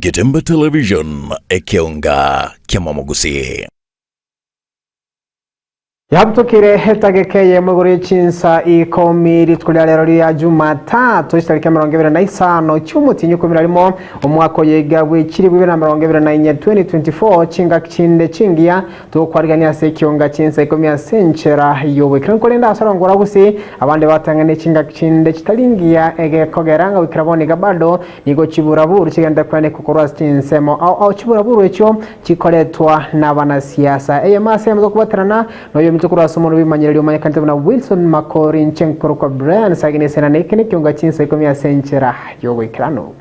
Getembe Television, ekeonga ki'amamogusii. Yabutokire etageka eyemo igoro ye chinsa ikomi rituko ria rero ria Jumatatu chitariki 25 chi'omotienyi ikomi na rimo omwaka oyo iga bwe chilifu ibere na 24 2024 chingaki chinde chingiya togokwarigania ase ekionga chinsa ikomi ase enchera y'oboikeranu korende ase orongora gose abande batang'ane chingaki chinde chitari ngiya egekogera ng'a goikera bono iga bado Nigo chiburaburu chigente kwenekwa korwa ase chinsemo ao ao chiburaburu echio chikoretwa nabanasiasa. Eyemo ase eyemo tokobaterana noyominto korwa ase omonwa bw'ebimanyererio omanyekanete buna Wilson Makori inche nkorokwa Brian Sagini Esena na eke nekionga chinsa ikomi ase enchera y'ogoikeranu.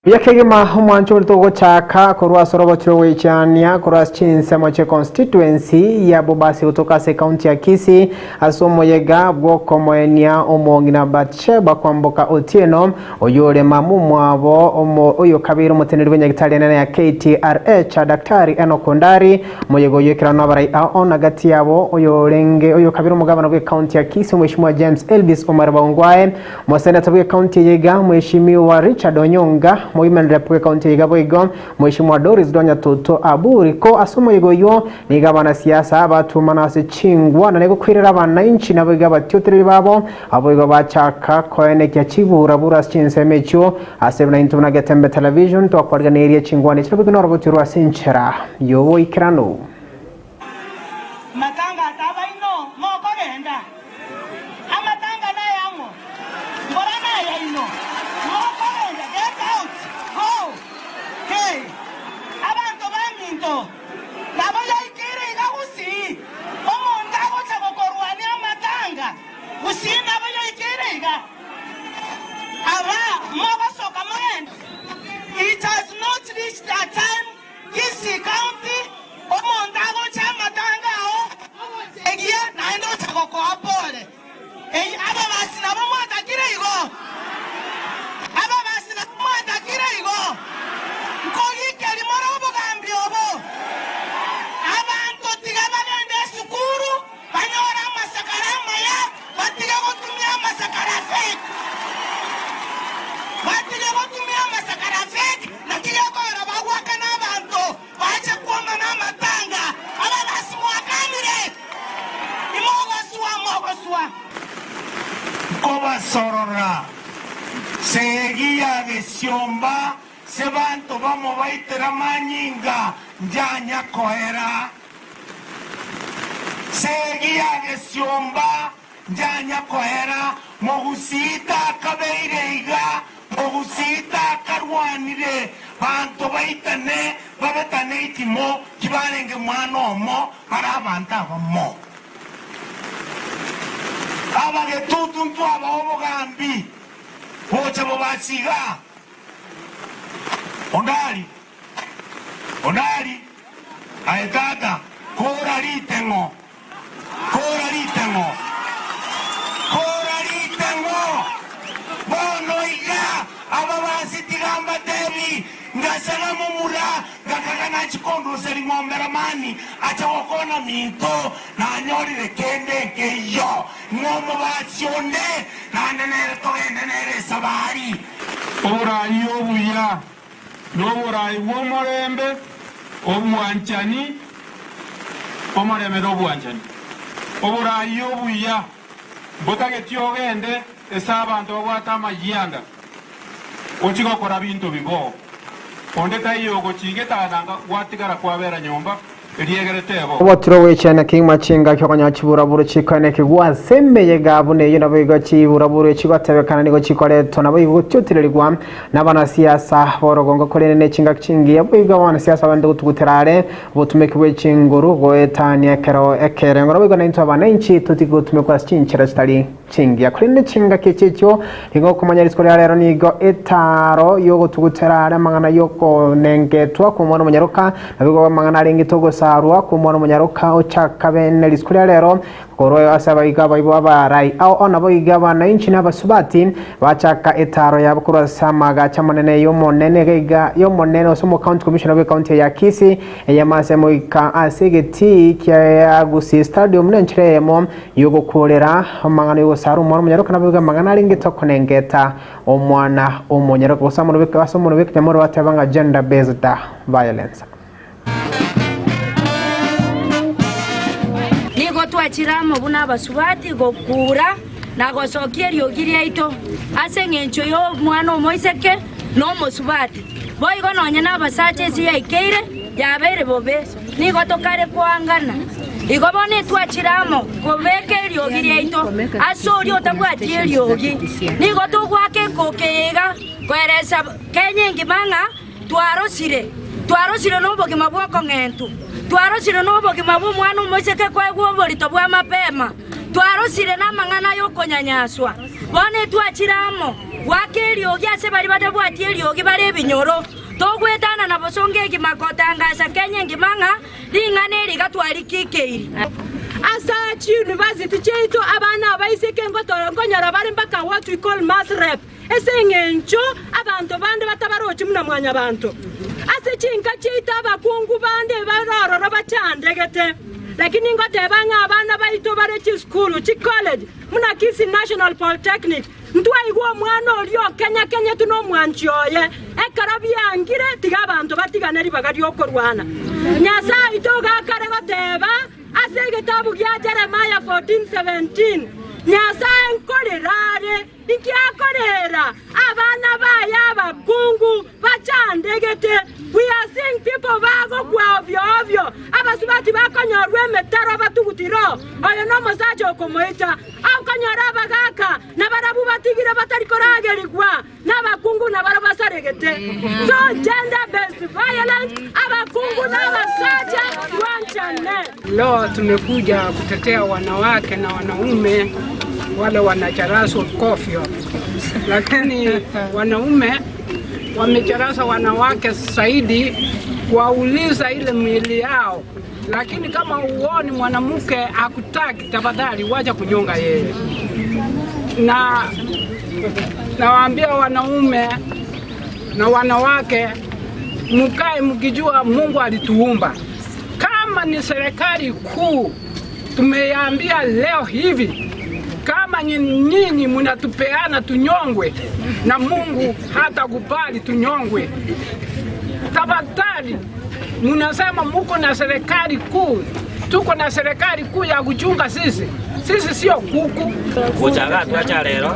Buya kegima omwancho oria togochaka korwa ase orogochi rw'ogoichania korwa ase chinsemo chie constituency ya Bobasi gotoka ase ekaunti ya Kisii ase omoyega bw'okomoenia omong'ina Bathsheba Kwamboka Otieno oyio ore mama omwabo omo oyo kabeire omoteneneri bw'enyagitari enene ya KTRH Daktari Enock Ondari omoyega oyio ekerano abarai ao na gati yabo oyorenge oyo kabere omogabana bw'ekaunti ya Kisii Omweshimiwa James Elvis Omariba Ongwae Moseneta bw'ecounty eye iga, Mweshimiwa Richard Onyonga, Mowomen Rep bw'ecounty eye iga boigo, Mweshimiwa Doris Donya Toto Aburi. Ko ase omoyega oyio nigo abanasiasa batumana ase chingwana na gokoirera abananchi naboigo abatiotereri babo aboigo bachaka koenekia chiburaburu ase chinsemo echio ase buna intwe buna Getembe Television twakwariganeirie chingwana echi naboigo noroboti orwo ase enchera y'oboikeranu. Matanga atabaino mokogenda, amatanga nayang'o, mbora nayaino, mokogenda, get out, go, hey, abanto baminto, nabo yaikeire iga gusii, omonto agocha gokorwania amatanga gusii nabo yaikeire iga, aba mogosoka mogende, it has not reached a time Kisii County, omonto agocha amatanga ao ogochegia naende ocha gokoa pole. Ey ababasi nabo mwatakire igo? Ababasi nabo mwatakire igo? Nkogikeri more obogambi obo? Abanto tiga bagende esukuru banyore amasakara amaya batige gotumia amasakara fake. Batige gotumia amasakara fake. Naki gekogera bagoakana abanto bache kwomana amatanga ababasi mwakanire, imogoswa, mogoswa. Nkobasorora segi ya gesiomba se banto bamobaitera amanyinga njanya koera. Segi ya gesiomba Njanya koera, mogusii takabeire iga, mogusii takarwanire, banto baitane babetane itimo, tibarenge mwana omo, bare abanto abamo. Abagetutu ntwabao obogambi, gocha bobasi iga. Ondari, ondari, aye tata, kora riteng'o. Kora riteng'o, kora riteng'o! Bono iga ababasi tiga mbatebi, Ngasega momura, ngakaga nachia kondusia ring'ombe Ramani ache gokona minto, nanyorire kende nkeiyo, ng'a omobasi onde naende nere togende nere esabari. Oboraai obuya noboraai bw'omorembe, obwanchani, omorembe na obwanchani. Oboraai obuya mbotageti ogende ase abanto babwate amayianda ochie gokora binto bibo. Onde taiyo ogochigeta nanga gwatigara kwabera nyomba. Obotiro bw'ekiana kegima chingaki okonyora chiburaburu chikoenekigwa ase emeyega buna eyio naboigo chiburaburu echigotebekana nigo chikoretwa naboigo gotiotererigwa nabanasiasa b'orogongo korende ne chingaki chingiya boigo abanasiasa bande gotugutera are obotumeki bwe chinguru goetania ekero ekerengo naboigo naintwe abananchi totige gotumekwa ase chinchera chitari chingiya. Korende chingaki echi echio nigo okomanya rituko ria rero nigo etaaro y'ogotugutera are amang'ana y'okonengetwa kw'omwana omonyaroka, naboigo amang'ana arengete ogosarwa kw'omwana omonyaroka ochakabe ne rituko ria rero. Korwa ase abaiga abaibo abarai ao ao naboigo abanainchi na abasubati bachaka etaaro yabo korwa ase amaagacho amanene y'Omonene iga y'Omonene ase omocounty commissioner bw'ecounty ya Kisii eyemo ase moika ase egetii kia Gusii Stadium nenchera eyemo y'ogokuurera amang'ana y'ogosara omwana omonyaroka naboigo amang'ana arenge tokonengeta omwana omonyaroka gose ase omonwa bw'ekenyamorero bateba ng'a gender based violence. Nigo twachire amo buna abasubati gokuura na gosokia eriogi riaito ase engencho y'omwana omoiseke na omosubati. Boigo nonya nabasacha ense yaikeire yabeire bobe, nigo tokare koangana. Igo bono etwachire amo kobeka eriogi riaito ase oria otabwati eriogi. Nigo togoaka ekoki eye iga koeresa Kenya engima ng'a Twarosire, twarosire nobogima bw'okong'entwa, twarosire nobogima bw'omwana omoiseke koegwa oborito bwa mapema, twarosire namang'ana ay'okonyanyaswa. Bono etwachire amo goaka eriogi ase baria batabwati eriogi bare ebinyoro, togwetanana bosongo egima gotangasa Kenya engima ng'a ring'ana eri iga twarikikeiri. Ase chiuniversity chiaito abana abaiseke nkonyora bare mpaka what we call mass rape. Ase engencho abanto bande batabarochi buna mwanyabanto. Ase chinka chiaito abakungu bande bare ororo bachandegete. Lakini ngoteba ng'a abana baito bare chisukuru, chicollege, buna Kisii National Polytechnic, ntwaigwa omwana oria okenyakenyetwe nomwanchi oye. Ekero biangire tiga abanto batigane ribaga riokorwana. Nyasae oito ogakare goteba ase egetabu gia Jeremiah 14:17, Nyasae nkorera are. Inki akorera abana baye abakungu bachandegete? We are seeing people bagokwa ovyo ovyo, abasubati bakonyorwa emetaro batugutire oo, oyo nomosacha okomoita. Okonyora abagaka nabarabwo batigire batari koragerigwa nabakungu nabarabwo basaregete. So gender based violence, abakungu na abasacha twanchane. Leo tumekuja kutetea wanawake na wanaume wale wanacharaswa kofyo, lakini wanaume wamecharasa wanawake zaidi kuwauliza ile mwili yao, lakini kama uoni mwanamke akutaki, tafadhali wacha kunyonga yeye. Na nawaambia wanaume na wanawake, mkae mkijua Mungu alituumba kama ni serikali kuu tumeambia leo hivi, kama nyinyi mnatupeana tunyongwe, na Mungu hatakubali tunyongwe. Tafadhali, mnasema muko na serikali kuu, tuko na serikali kuu ya kuchunga sisi. Sisi sio kuku. Gochaga twacha rero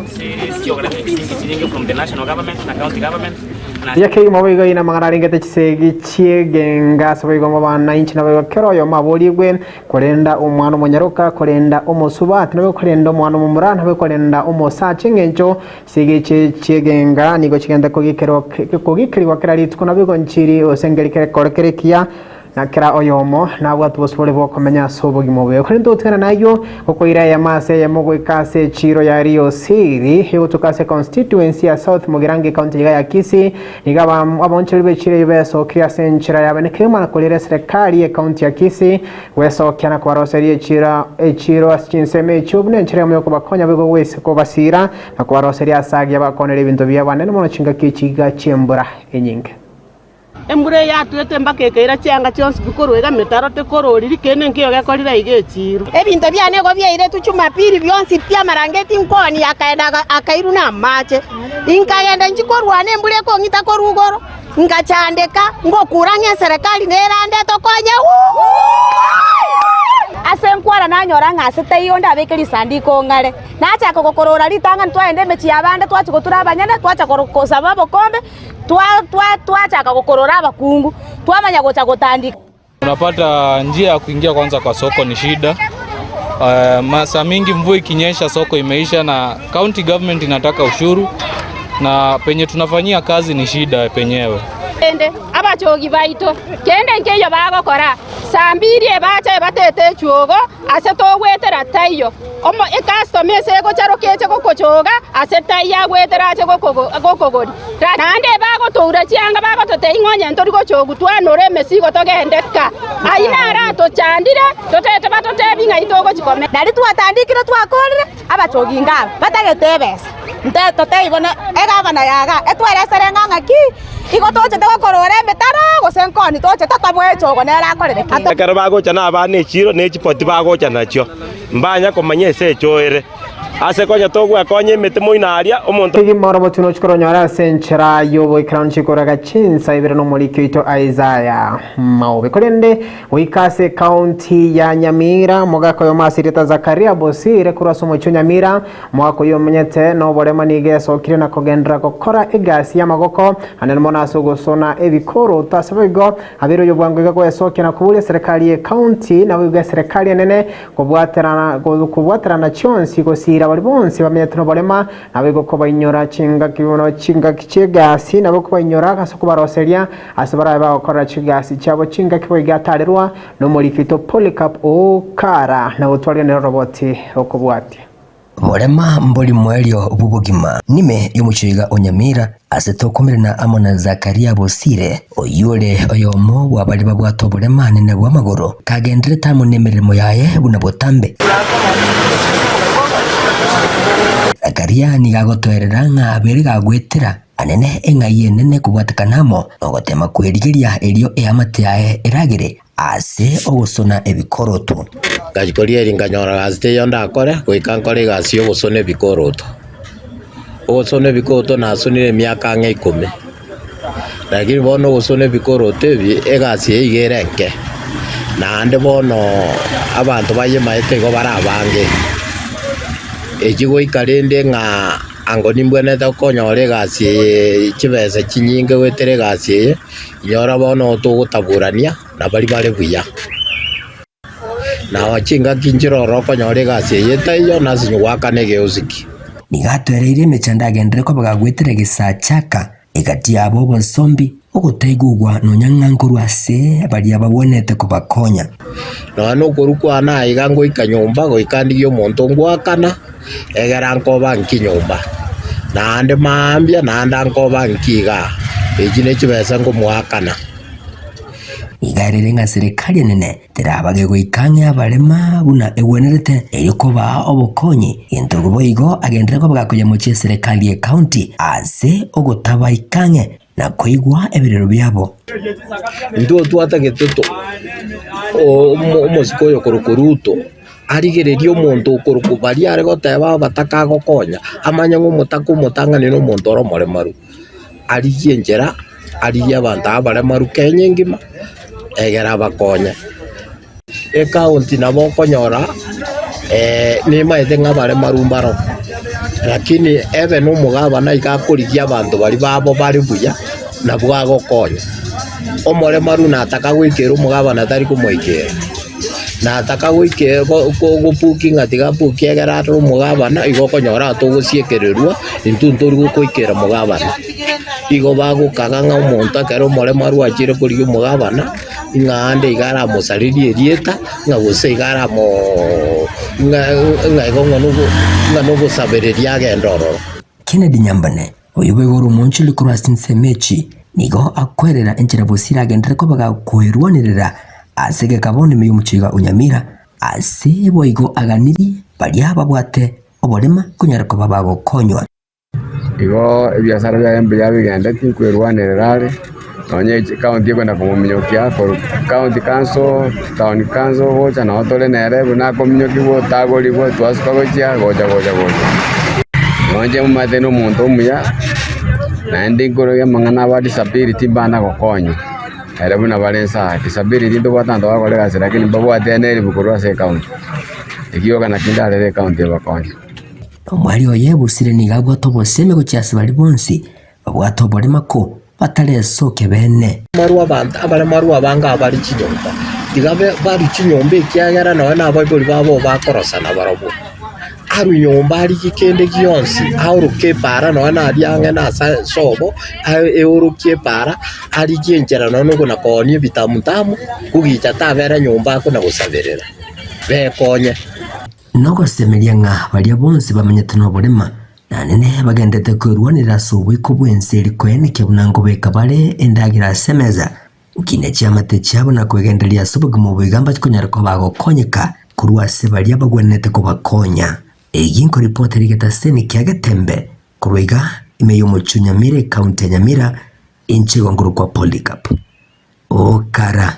chiogorete chisingi chinyinge from the national government na county government na Riria kegima boigo ina amang'ana arengete chisegi chi'egenga ase boigo bw'abananchi naboigo kera oyomo aborigwe, korenda omwana omonyaroka, korenda omosubati, naboigo korenda omwana omomura, naboigo korenda omosacha, engencho chisegi echi chi'egenga nigo chigenta kogikerwa kogikerigwa kera rituko, naboigo nchiri gose nkeri kere kere ekiya Na kera oyomo nabwate obosibore bw'okomenya ase obogima obuya. Korende togotigana nayio, gokoira eyemo ase eyemo goika ase echiiro ya Riosiri, egotoka ase constituency ya South Mugirango ecounty iga ya Kisii, nigo abaonchoreri b'echiiro eyio besokirie ase enchera ya bene kegima na korera eserekari y'ecounty ya Kisii gwesokia na kobaroseria echiiro echiiro ase chinsemo echio buna enchera eyemo yokobakonya boigo goise kobasiira na kobaroseria ase agiya bakoonera ebinto biabo anene mono chingaki echi iga chi'embura enyinge. Embura eye yatwete mpaka ekaira chianga chionsi pi korwa iga metaro tekororiri, kende nkeiyo gekorire aiga echiiro. Ebinto biane nigo biairetwe Jumapili bionsi pi, amarangeti nkoonia akaenda akairwa namache. Inkagenda inche korwana embura ekong'ita korwa igoro, ngachandeka, ngokura ng'a eserekari nerande etokonye Ase nkwara nanyora ng'a ase taiyo ndabeke risanduku ong'are. Nachaka gokorora ritang'ani twagenda emechie y'abande twachia gotura abanyene, twacha kosaba obokombe. Twachaka gokorora abakungu, twamanya gocha gotandika. Unapata njia ya kuingia kwanza kwa soko ni shida. Masaa mingi mvua ikinyesha soko imeisha, na county government inataka ushuru na penye tunafanyia kazi ni shida penyewe. Rende abachogi baito, kende nkeiyo bagokora, saa mbiri ebache batete echuogo, ase togwetera taiyo. Omo ecustoma ase egocha rokeche. gokochoga ase tai agwetera ache gokogoria. Naende bagotoura chianga bagototebia ng'a onye ntori gochogu twanore emesigo togende ka. Ayio naro atochandire, totete batotebie ng'ai togochia komenya. Nario twatandikire twakorire abachogi ngaba batagete ebesa, nte totebie bono egavana yaga etweresere ng'a ng'aki igo tochete gokorora emetaro gose nkoni tochete toboe echogo nere akorere kende. Ekero bagocha nabana echiro ne chipoti bagocha nachio, mbanya komanya ase echo ere. Ase konya togwekonya emete moino aria, omonto. Kegima orobotu nochia koronyora ase enchera y'oboikeranu chikoraga chinsa ibere nomoriki oito Isaiah Maobe. Korende goika ase ekaunti ya Nyamira, omogaka oyomo ase erieta Zakaria Bosire korwa ase omochie o Nyamira, omogaka oyio omenyete noborema nigo esokire na kogenderera gokora egasi y'amagoko anene mono ase ogosona ebikoroto. Ase boigo abeire oyobwango iga gwesokia na koboria eserekari y'ekaunti naboigo eserekari enene Kobwaterana, kobwaterana chionsi gosiira baria bonsi bamenyete noborema, naboigo kobainyora chingaki buna chingaki chi'egasi, nabo kobainyora ase okobaroseria ase barabe bagokorera chigasi chiabo chingaki boigo atarerwa nomoriki oito Polycarp Okara, na gotwarire nere oroboti rokobwatia. Borema mbori moerio bw'obogima. Nime y'omochoiga o Nyamira, ase tokomerana amo na Zakaria Bosire, oyio ore oyomo bwa baria babwate oborema anene bw'amagoro, kagendererete amo nemeremo yaye buna botambe. Zakaria nigo agotoerera ng'a abere gagwetera anene eng'ai enene kobwatekana amo nogotema kwerigeria erio eamate yaye eragere Ase ogosona ebikoroto. Ngachia eri nkanyora gasi teiyo ndakore, goika nkore egasi y'ogosona ebikoroto. Ogosona ebikoroto nasonire emiaka ang'e ikomi, lakini bono ogosona ebikoroto ebi, egasi eye iga ere enke, naende bono abanto bayemaete igo bare abange. Echi goika rende ng'a ango nimbwenerete konyora egasi eye chibesa chinyinge goetera egasi eye. Inyora bono togotaburania na baria bare buya. Na chingaki nchiroro okonyora egasi eye etaiyo, na ase goakana egeosiki. Nigo atwereire emechando agenderere koba gagwetera egesachaka egati yabo obosombi, ogotaigugwa nonya ng'a nkorwa ase baria bagwenerete kobakonya. Nonya nokorwa kwane aiga ngoika nyomba, goika ndigie omonto ngoakana, egera nkoba nki nyomba, naende mambia naende ankoba nki igaa, echi ne chibesa nkomoakana. Iga erere ng'a serikali enene terabage goika ang'e abarema buna egwenerete erio kobaa obokonyi, gento boigo agenderere koba gakoyemochia eserekari y'ecounty ase ogotabaika ang'e na koigwa ebirero biabo. Intwe twatagete to omosike oyo korokwa Ruto arigererie omonto okorokwa baria are goteba abataka agokonya, amanye ng'a omotaka omotang'ani na omonto ore omoremaru, arigie enchera, arigie abanto abaremaru Kenya engima, egere abakonye. Ekaunti nabo okonyora nimaete ng'a abaremaru mbaro, lakini ebe na omogabana iga akorigia abanto baria babo bare buya, nabwo agokonya. Omoremaru nataka goikera omogabana tari komoikera, nataka goikera gopuki ng'a tiga apukie ekero arore omogabana, igo okonyora togosiekererwa intwe ntori gokoikera omogabana. Igo bagokaga ng'a omonto ekero omoremaru achire korigia omogabana. Ng'a aande iga aramosarerie erieta, ng'a gose iga aramoo ng'a ng'a igo ng'a nogo ng'a nogosabereria agende ororo. Kennedy Nyambane, oyio boigo ore omoonchoreri korwa ase chinsemo echi, nigo akwerera enchera Bosire agenderere koba gakoerwanerera ase egekaboni ime y'omochie o Nyamira, ase boigo aganirie baria babwate oborema konyara koba bagokonywa. Igo ebiasara biaye mbuya bigendeti nkwerwanerera are, nonye ekaunti ekwenda komominyokia korwa county council, town council gocha nabo tore nere buna akominyokiwa otagorigwa twasuka gochia gocha gocha gocha. Nonye momanyete na omonto omuya, naende nkororia amang'ana aba disability mbana gokonywa, ere buna bare inse aa, disability ntobwate abanto bagokora egasi lakini mbabwate eneribu korwa ase ekaunti, ekio gioka naki ndarebe ekaunti ebakonye. Omwari oye Bosire nigo abwate obosemi gochia ase baria bonsi babwate oborema ko bataresokia bene. Abaremaru abange abare chinyomba, tiga barue chinyomba ekiagera nonya nabaibori babo bakorosana barobwo. Arue nyomba arigie kende gionsi, aoroke epaara nonya naria ang'e nase sobo, eorokie epaara, arigie enchera nonya nokona koonia ebitamutamu, kogicha tabera nyomba akona gosaberera, bekonye. Nogosemeria ng'a baria bonsi bamenyete noborema, na nene bagenderete kwerwanerera ase oboiko bw'ense eri koenekia buna nkobeka bare endagera ase emesa, gokinia chiamate chiabo na kwegendereria ase obogima obo iga mbache konyara koba bagokonyeka korwa ase baria bagwenerete kobakonya. Eyio nkoripota rigetaseni kia Getembe korwa iga ime y'omochie o Nyamira ecounty ya Nyamira, inche igo nkorokwa Polycarp Okara.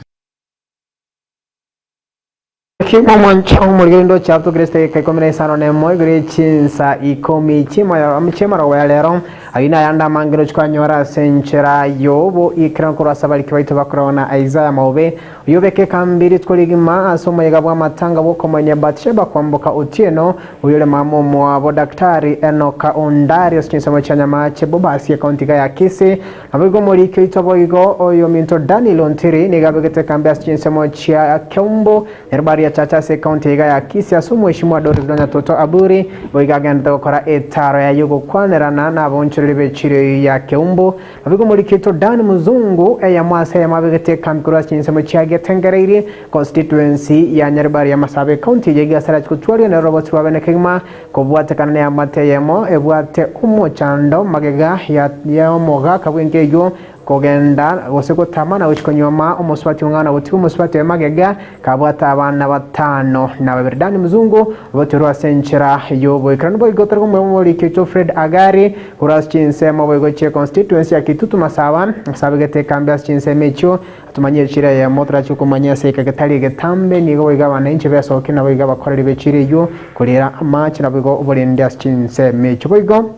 Kimo omwancho omorigeri ndoche atokire ase chidakika 15 igoro ye chinsa ikomi chi'emarogoba ya rero. Ayio nayande amange roche kwanyora ase enchera y'oboikeranu korwa ase abariki baito bakoragwa na Isaya Maobe, oyio obeke ekambi rituko rigima ase omoyega bw'amatanga bw'okomoenia Batsheba kwamboka Otieno, oyio ore mama omwabo Daktari Enoka Ondari ase chinsemo chia Nyamache Bobasi ekaunti iga ya Kisii. Naboigo omoriki oito boigo oyominto Daniel Ontiri nigo abegete ekambi ase chinsemo chia Keumbu, Nyaribari ya Chacha ase ekaunti iga ya Kisii ase omweshimwa Doris Lonyatoto Aburi boigo agendete gokora etaro yaye y'ogokwanerana nabaonchoreri b'echiro eyio ya Keumbu. Naboigo omoriki oito Dan Muzungu eyemo ase eyemo abegete ekambi korwa ase chinsemo chia Getengereiri constituency ya Nyaribari ya Masaba ekaunti eye iga ase arachi gotwaria nero robosi rwa bene kegima Kobwatekana neamate eyemo ebwate omochando magega y'omogaka bw'enka eyio kogenda gose gotama na gochia konyuoma omosubati ong'ana gotiga omosubati oye magega kabwate abana batano na babere. Dan Mzungu obotirwe ase enchera y'oboikeranu boigo tari komoeba omoriki oito Fred Agari korwa ase chinsemo boigo chie constituency ya Kitutu Masaba ase abegete ekambi ase chinsemo echio Tomanye echira eyemo torachie komanya ase eke getari egetambe, nigo boigo abananchi besokia naboigo abakoreri b'echira eyio, korera amache naboigo oborende ase chinsemo echio. Boigo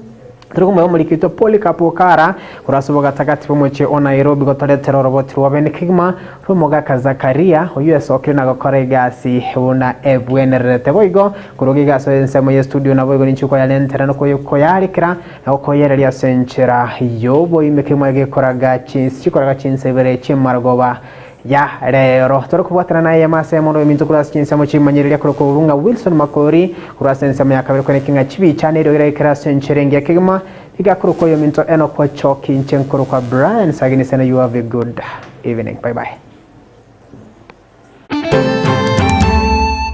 tore komoeba omoriki oito Polycarp Okara korwa ase obogatagati bw'omochie o Nairobi gotoretera oroboti rwa bene kegima rw'omogaka Zakaria oyio esokire na gokora egasi buna ebwenererete. Boigo korwa iga ase ensemo y'estudio naboigo ninche koyarentera na koyarekera Na gokoyereria ase enchera y'oboime kegima gekoraga chikoraga chinsa ibere chi'emarogoba ya rero. Tore kobwatana naye eyemo ase eyemo noyominto korwa ase chinsemo chi'emanyereria korokwa obo ng'a Wilson Makori korwa ase ensemo ya kabere kweneki ng'a chibicha neriogi riaikire ase enchera engiya kegima rigakorokwa oyominto Enock Ochoki inche nkorokwa Brian Sagini Sena you have a good evening bye bye.